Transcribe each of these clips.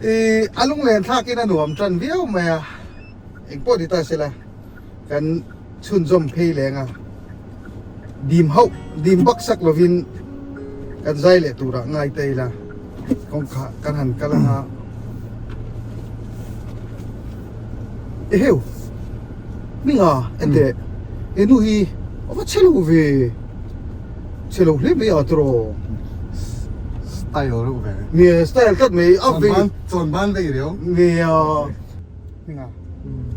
I a lunglen thlakin a nuam tan viau mai a, engpawh ni ta sela kan chhunzawm phei leng a, dim hauh dim bak sak lovin kan zai leh turah ngai ta ila kawngka kan han kal anga eheu hminga enteh henu hi a va chhe lo ve. Chhe lo hle mai a tiraw. Style reuh ve. Nia style tlat mai a vei. Chawn ban vei riau. Nia. Hminga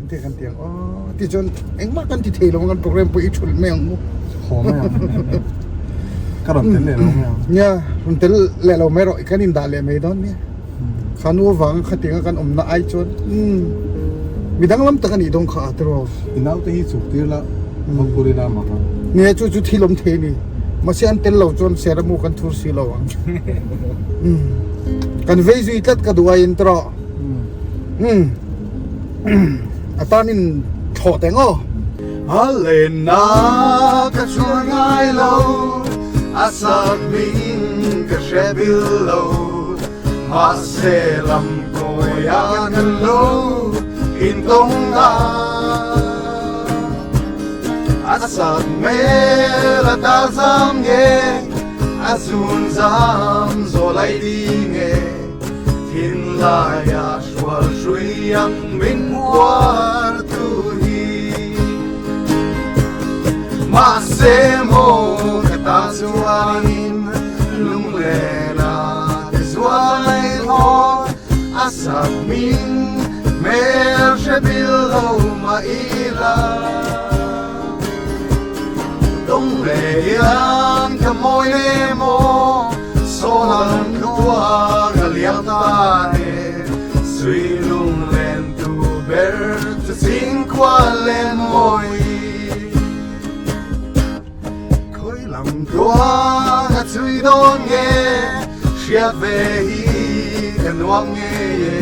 te kan ti ang aw ti chuan engmah kan ti thei lo ang kan program pawh i thulh mai ang u. Haw mai ang. Ka rawn tel leh lo mai ang. Nia rawn tel leh lo mai rawh kan indah leh mai dawn nia. Kha nu avanga khatinga kan awmna ai chuan mi danglam tak a nih dawn kha a tiraw. I naute hi chhuk tir la, Vawkpur ila mak a. Nia chu chu thil awm thei a ni. Mahse an tel lo chuan Seramu kan thur si lo ang. Kan vei zui tlat ka duh aiin tiraw. A tanin thlawh teng aw. A lenna ka chhuar ngai lo, a sak hming ka hre bil lo, mahse lam kawiah kan lo intawng ta. A sak hmel a tal zam nge, a zun zam zawl ai ding e. Thinlaia hrual hrui ang min uar tu hi. Mahse maw ka ta chuanin lunglena te zual ei thawn a sak min hmel hre bil lo mah ila. Dawng leh hian ka mawi le maw Saw lam tluang a liam ta e Sui lung len tu ber chu chingkhua len mawi Khawi lam tluang a chui dawn nge Hriat ve hi ka nuam ngei e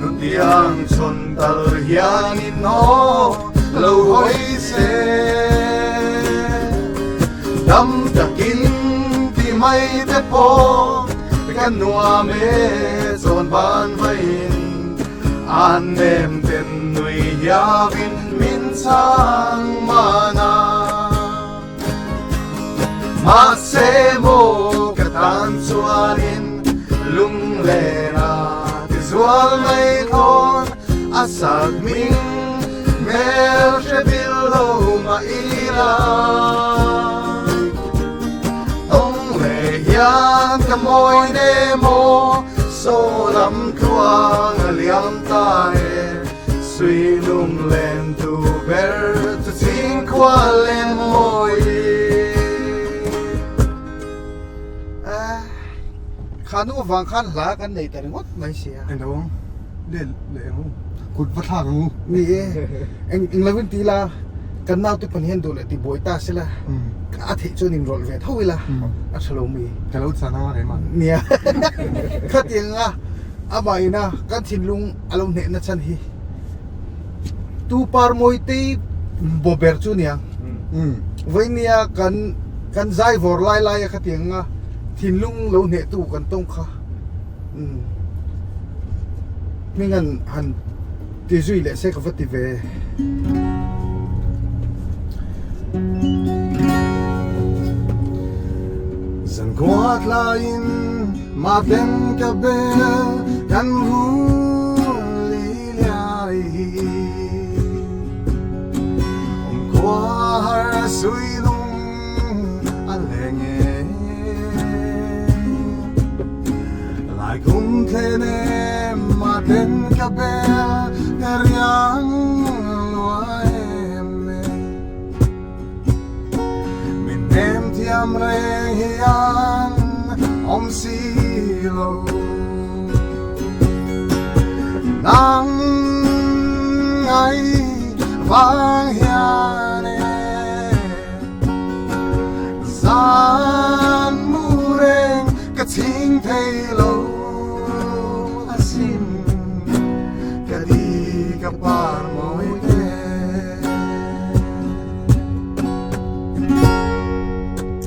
Nutiang chhawn tal hianin aw Lo hawi se dam takin ti mai te pawh ka nuam e chawn ban vaiin an nem ten nui hiavin min chhang mana mahse maw ka tan chuanin lunglena ti zual mai thawn a sak hming hmel hre bil lo mah ila tawng leh hian ka mawi ne maw saw lam tluang a liam ta e. Sui lung len tu ber chu chingkhua len mawi. Kha nu vang khan hla kan nei ta ringawt mai sia. Eng lo ang le leh ang u kut va thlak ang u. Ni e eng eng lo in ti ila kan naute pawn hian duh leh ti buai ta sela a theih chuan in rawlh ve tho ila a tha lo mai. Ka lo chan anga keimah. Nia khatiang a amah ina kan thinlung A lo hnehna chhan hi tu par mawi tei bo ber chu nia. Vawinia kan kan zai vawr lai lai a khatiang anga thinlung lo hneh tu kan tawng kha hming han han ti zui leh se ka va ti ve. Zankhua tlaiin Maten ka bel kan rul i liai hi Awm khua har sui lung a leng e Lai kum thlen em maten ka bel ka riang lua em e Min nem thiam reng hian awm si lo Nang ngai vang hian e Zan mu reng ka chhing thei lo asin Ka di ka par mawi te.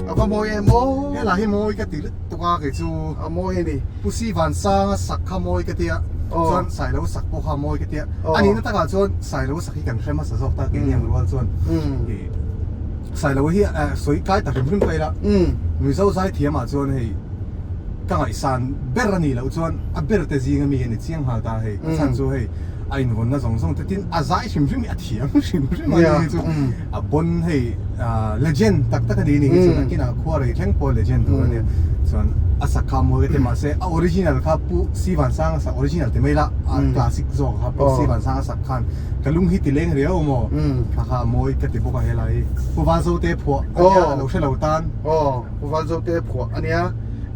A va mawi em aw. He lah hi mawi ka ti lutuk a. lutuk a kei chu. A mawi a ni. Pu Si Vansanga sak kha mawi ka tia, chuan Sailo sak pawh kha mawi ka tia. A nihna takah chuan Sailo sak hi kan hre hmasa zawk ta keini ang rual chuan. Sailo hi sawi kai ta hrim hrim ka ila. Mizo zaithiam ah chuan hei ka ngaihsan ber a nih loh chuan a ber te zing ami a ni chiang nghal ta hei. A chhan chu hei a invawnna zawng zawng te tin a zai hrim hrim hi a thiam hrim hrim a ni hi chu. A bon hei legend tak tak a ni ni hi chuan a kinah khua rei thleng pawh legend tur a nia. Chuan a sak kha mawi ka ti mahse a original kha Pu Si Vansanga sak original ti mai la a classic zawk kha Pu Si Vansanga sak khan ka lung hi ti leng riau maw kha kha a mawi ka ti bawk a helai hi Pu Valzote phuah a nia a lo hre lo tan. Aw Pu Valzote phuah a nia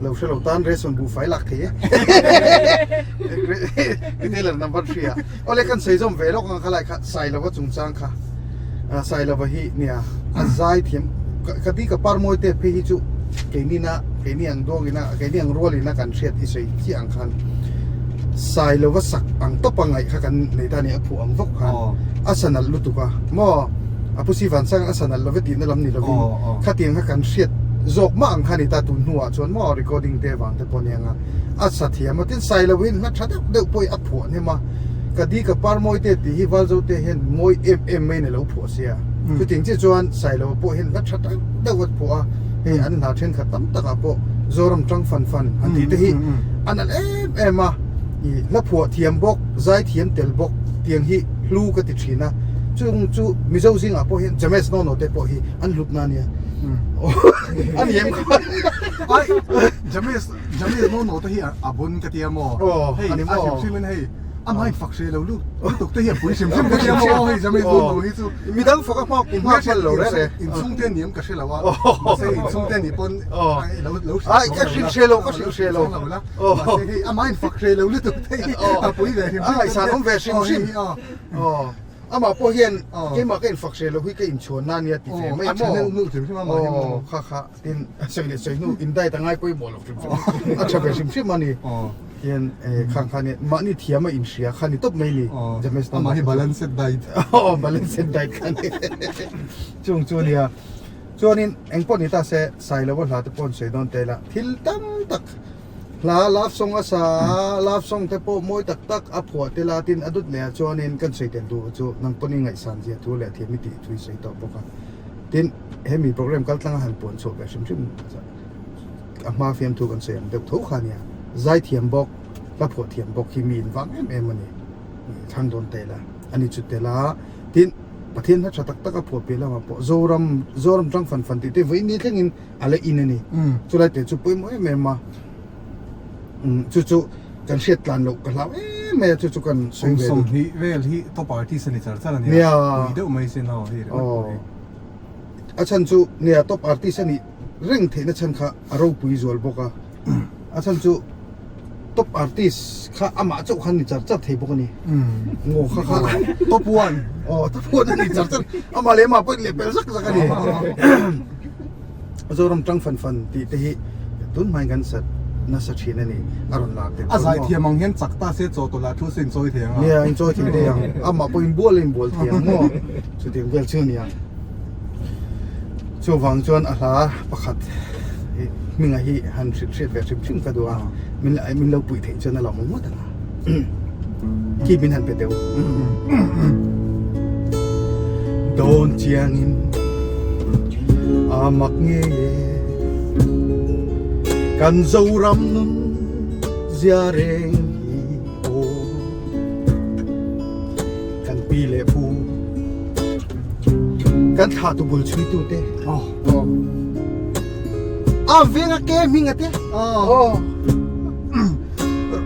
lo hre lo tan ration buhfai lak thei e. Retailer number hria. Awle kan sawi zawm ve lawk ang kha lai kha Sailova chungchang kha Sailova hi nia a zai thiam ka ti ka par mawi te phei hi chu keini na keini ang duang ina keini ang rual ina kan hriat i sawi chiah ang khan Sailova sak ang tawp a ngaih kha kan nei ta ni a phuh ang vawk khan a sa nalh lutuk a maw a pu si van sang a sa nalh love tihna lam ni lovin khatiang kha kan hriat zawk mah ang kha ni ta tun hnuah chuan maw recording te vang te pawh nia nga a sa thiam a tin Sailova in hla tha deuh deuh pawh hi a phuah hnem a. Ka di ka par mawi te tih hi Valzote hian mawi em em maiin a lo phuah sia. Chutiang chiah chuan Sailova pawh hian hla tha tak deuh a phuah a, hei an hla thenkhat tam takah pawh Zoram tang fan fan an tih te hi a nalh em em a, ih hla phuah thiam bawk, zai thiam tel bawk tiang hi hlu ka ti thin a, chung chu Mizo zingah pawh hian James Nono te pawh hi an hlutna a nia. A ni em kha? Ai James Jamil no no te hi a bun ka tia maw? Hei a hrim hrim in hei a hmai fak hre lo lut lutuk te hi a pui hrim hrim ka tia maw hei Jamil no no hi chu midang fak a hma hma phal lo reh reh inchhung te niam ka hre lo a mahse inchhung te nih pawn lo lo ai ka hrilh hre lo ka hrilh hre lo mahse hei a hmai fak hre lo lutuk te hi a pui ve hrim hrim a ngaihsan awm ve hrim hrim Amah pawh hian keimah ka infak hreh lo hi ka inchhuan na nia ti ve mai a maw? Aw kha kha tin sawi leh sawi hnu in diet a ngai pawimawh lo hrim hrim a tha ve hrim hrim a ni. Hian khang kha nia mahni thiam a inhria kha ni tawp mai ni. James Amah hi balanced diet. Aw balanced diet kha ni. Chung chu nia. Chuanin engpawh ni ta se Sailova hla te pawh an sawi dawn tel a thil tam tak Hla love song a sa a, love song te pawh mawi tak tak a phuah tel a, tin a dut leh ah chuanin kan sawi tel duh chu nang pawn i ngaihsan zia thu leh thiam i tih thu i sawi tawh bawk a. Tin, hemi program kal tlanga han puan chhuah ve hrim hrim a hma fiamthu kan sawi ang deuh tho kha nia. Zai thiam bawk, hla phuah thiam bawk hi mi in vang em em a ni. Thlang dawn tel a, ani chu tel a, tin Pathian hla tha tak tak a phuah piah lamah pawh Zoram, Zoram tang fan fan tih te vawiin ni thlengin a la in a ni. Chulai te chu pawimawh em em a, chu chu kan hriat tlan loh ka hlau em mai a, chu chu kan sawi ve duh. 20 vel hi top artist a ni char char a nia, pui deuh mai sin aw hei ringawt pawh hi. A chhan chu nia top artist a nih reng theihna chhan kha a ropui zual bawk a, a chhan chu top artist kha amah chauh khan ni char char thei bawk a ni. Ngaw kha kha top one aw top one a ni char char amah leh amah pawh in lehpelh zak zak a ni. Zoram tang fan fan tih te hi tun hmain kan sat nasa thin a ni a rawn lar tel A zai thiam ang hian chak ta se chaw tawlh ah thu se inchawi thei ang a. Nia inchawi thei thei ang amah pawh inbual a inbual thei ang maw chutiang vel chu a ni ang. Chuvang chuan a hla pakhat hminga hi han hrilh hriat ve hrim hrim ka duh a min min lo puih theih chuan a lawmawm ngawt ang a khi min han pe deuh dawn chiangin a mak ngei e kan Zoram nun zia reng hi aw kan pi leh pu Kan thlah tu bul chhui tu te. Oh. A veng a ke hming a te. Oh.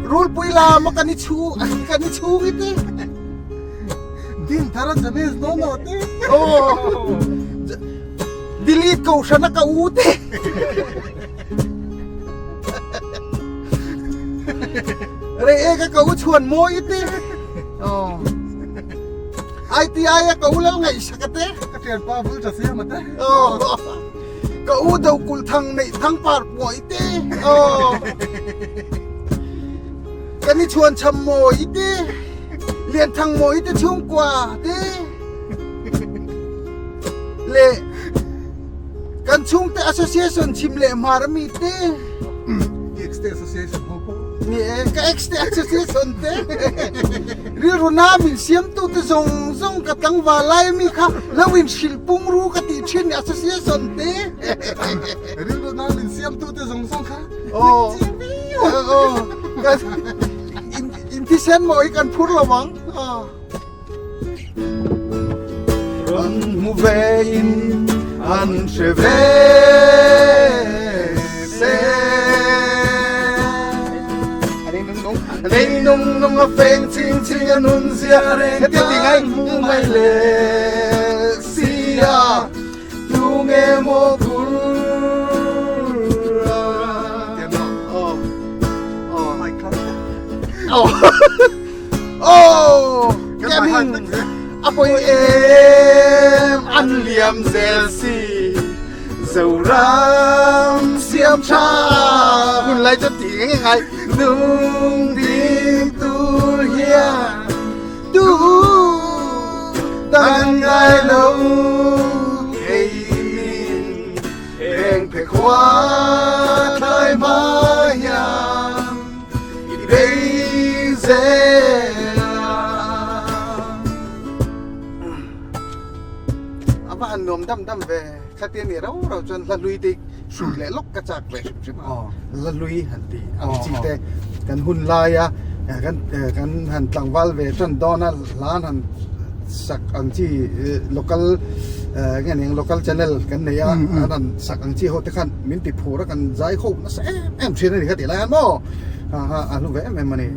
Rulpui la ma kan i chu kan i chung i te. Din thara james no no te. Oh. Delete ko hrana ka u te. Re e ka ka u chuan moi te. Oh. ITI a ka u lal ngaihsak a te. Ka thianpa bul tha siam a te. Ka u do kulh thang neih thang par puai te. Ka ni chhuan cham mawi te. Lian thang mawi te chhungkua te. Le kan chhungte association chhim leh hmar ami te. ex te association ho pawh. Ni e, ka ex te association te. Rilru na min siamtu te zawng zawng ka tlangval lai mi kha lo in hrilh pung ru ka tih thin association te. Rilru na min siamtu te zawng zawng kha. Aw. Aw. In thisen maw hi kan phur lo ang. Aw. Rawn hmu ve in an hre ve se. Nei nung nung a feng ching ching a nun zia reng Hetia ti ngai hmu mai le sia Tu nge maw phur a Oh Oh Oh Oh Kevin a pawi em an liam zel si Zoram siam tha hun lai chu ti nge ngai nung ding tur hian tu tan ngai lo kei min heng phe khua thlai hma hian I bei zel a. A va han nuam dam dam ve. Khatia ni rau rau chuan hla hlui te hrui leh lawk ka chak ve hrim hrim a. Hla hlui han tih ang chi te kan hun laia kan kan han tlangval ve tan dawn a hla an han sak ang chi local nge ni ang local channel kan nei a an han sak ang chi ho te khan min ti phur a kan zai ho nasa em em thin a ni kha tih lai hian maw ha ha a hlu ve em em a ni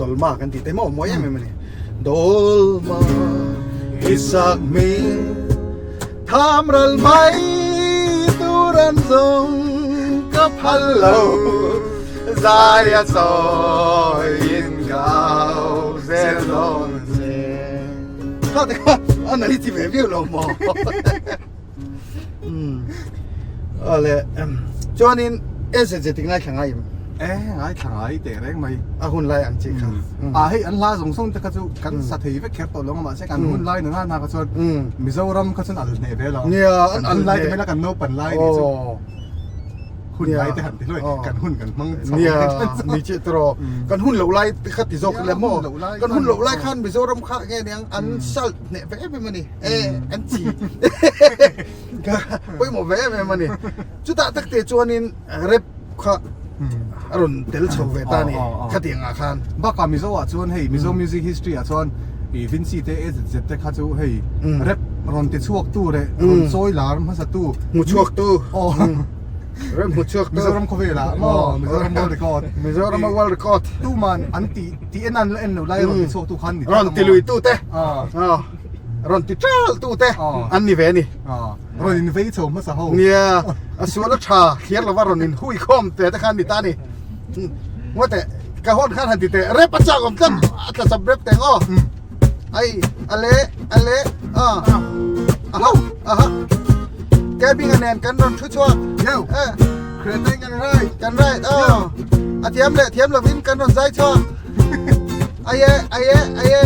Dolma kan tih te maw mawi em em a ni Dolma i sak hming tham ral mai tur an zawng ka phal lo zai a chawi in ka au zel dawn che kha te kha a nali chi ve viau lo maw Ale chuanin SZ ti ngaithla ngai em? E ngaithla ngai teh reng mai. A hun lai ang chi kha. A hei an hla zawng zawng te kha chu kan sa thei vek kher tawh lo mahse kan hun lai nana na kha chuan Mizoram kha chuan al hneh ve lo. Nia an al lai te mela kan naupan lai ni chu. Hun lai te han ti hlawih kan hun kan hmang chho. Nia ni che tro kan hun lo lai te kha ti zawk le maw. Kan hun lo lai khan Mizoram kha nge niang an salt hneh ve em em a ni. E an chi pawimawh ve em em a ni chutah tak te chuanin rap kha a rawn tel chho ve ta ni khatiang ah khan bakah Mizo ah chuan hei Mizo music history ah chuan i Vincy te AZZ te kha chu hei rap rawn ti chhuak tu leh rawn chawi lar hmasa tu hmu chhuak tu aw rap hmu chhuak tu Mizoram khawvel ah maw Mizoram world record Mizoram world record tuman an ti ti en an la en lo lai rawn ti chhuak tu khan ni rawn ti lui tu te rawn ti ṭal tu te an ni ve a ni. Rawn in vei chho hmasa ho. Nia, a sual a ṭha thliar lova rawn in hui khawm te te khan ni ta a ni. Ngaw teh, ka hawn khan han ti teh, rep a chak awm tlat, a tla chap rep teng aw. Ai, a le, a le, a, aha, aha. Cabin a nen kan rawn thu chhuak. Yo, creating kan rai. Kan rai, aw. A thiam leh thiam lovin kan rawn zai chhuak. Aye, aye, aye.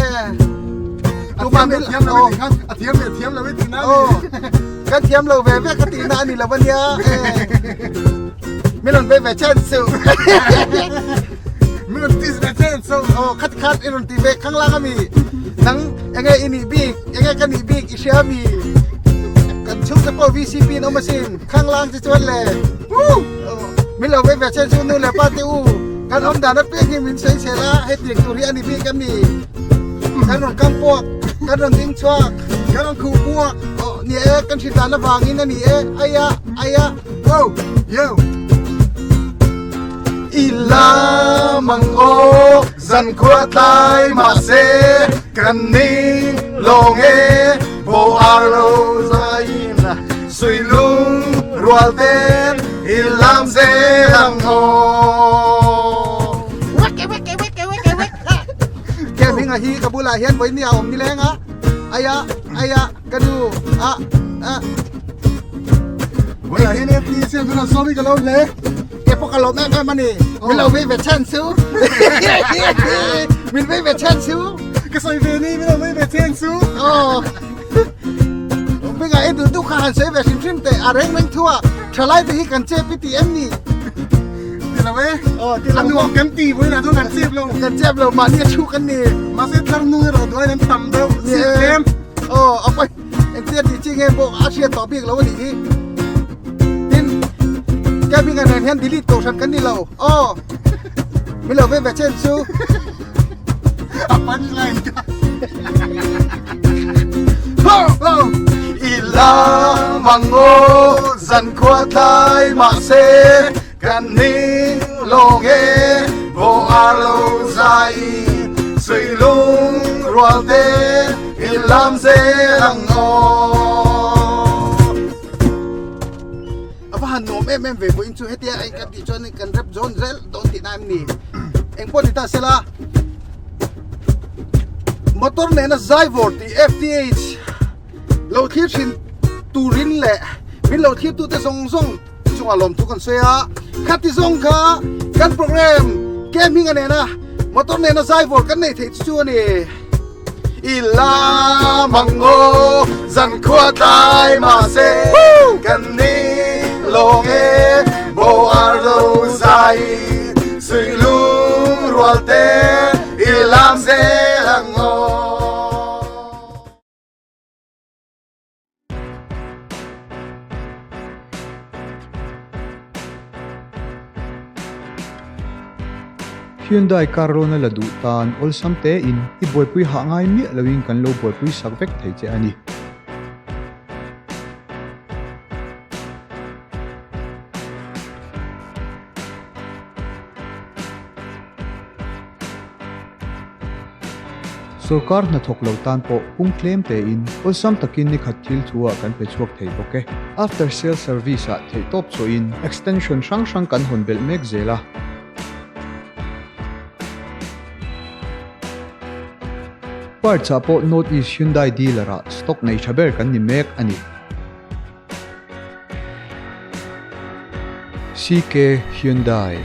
Tu ma min thiam lo ni khan a thiam le thiam lo ti na ni. Kan thiam lo ve ve ka ti na ani lo ania. Min rawn ve ve chen su. Min rawn ti ve chen su. Oh, khat khat i rawn ti ve khang lang ami. Nang enge i nih bik, enge ka nih bik i hria mi. Kan chhung te pawh VCP in awm asin. Khang lang chi chuan le. Woo! Min lo ve ve chen su nu le pa te u. Kan awm dan apiang hi min sawi chhel a, hetiang tur hi a ni bik a mi. Kan rawn kam puak, kan rawn ding chhuak, kan rawn khuh puak. Aw, ni e, kan hrilh dan avangin a ni e, aia, aia, Wow, yo. I lam ang aw, zan khua tlai mahse, kan ning lawng e, bo ar lo zaiin sui lung rual ten i lam zel ang aw. Weke weke weke weke wek. Ke hminga hi ka bulah hian vawi nia awm ni leng a. Aya aya ka nu a a. Vawiah hian FTC an rawn sawm hi ka lo hle. Ke pawh ka lawm em em a ni. Min lo vei ve chen chu. Min vei ve chen chu. Ka sawi ve ni min lo vei ve chen chu. Aw. Hminga i duh duh kha han sawi ve hrim hrim teh a reng reng thu a thalai te hi kan chep i ti em ni? Ti lo e. Aw ti lo. A nuam kan ti vawiin ah chuan kan chep lo. Kan chep lo mahni a thu kan ni. Mahse tlar hnung erawh duai an tam deuh. Chip tlem. Aw a pawi engtia tih chi nge pawh a hriat tawh bik lo a nih hi. Tin cabin ah nen hian delete kohhran kan ni lo. Aw min lo ve ve chen chu. A punchline ka. I lam ang aw zan khua tlai mahse kan ning lawng e vaw ar lo zai sui lung rual te i lam zel ang aw. A va han nuam em em ve vawiin chu hetia eng kan tih chuan kan rep zawn zel dawn tihna em ni? Eng pawh ni ta sela motor nena zai vawr tih FTH lo thlir thin turin leh min lo thlir tute zawng zawng chungah lawmthu kan sawi a, khati zawng kha kan program ke hminga nena motor nena zai vawr kan neih theih chu chu a ni. I lam ang aw zan khua tlai mahse kan ni lawng e bo ar lo zai sui lung rual te i lam zel ang aw. Hyundai car loan a la duh tan awlsam tein i buaipui hah ngai miah loin kan lo buaipui sak vek thei che a ni. Sorkar hnathawk lo tan pawh pung tlem tein awlsam takin ni khat thil thu ah kan pe chhuak thei bawk e. After sale service ah theihtawp chawhin extension hrang hrang kan hawn belh mek zel a. Parts ah pawh North East Hyundai dealer ah stock nei tha ber kan ni mek a ni. CK Hyundai.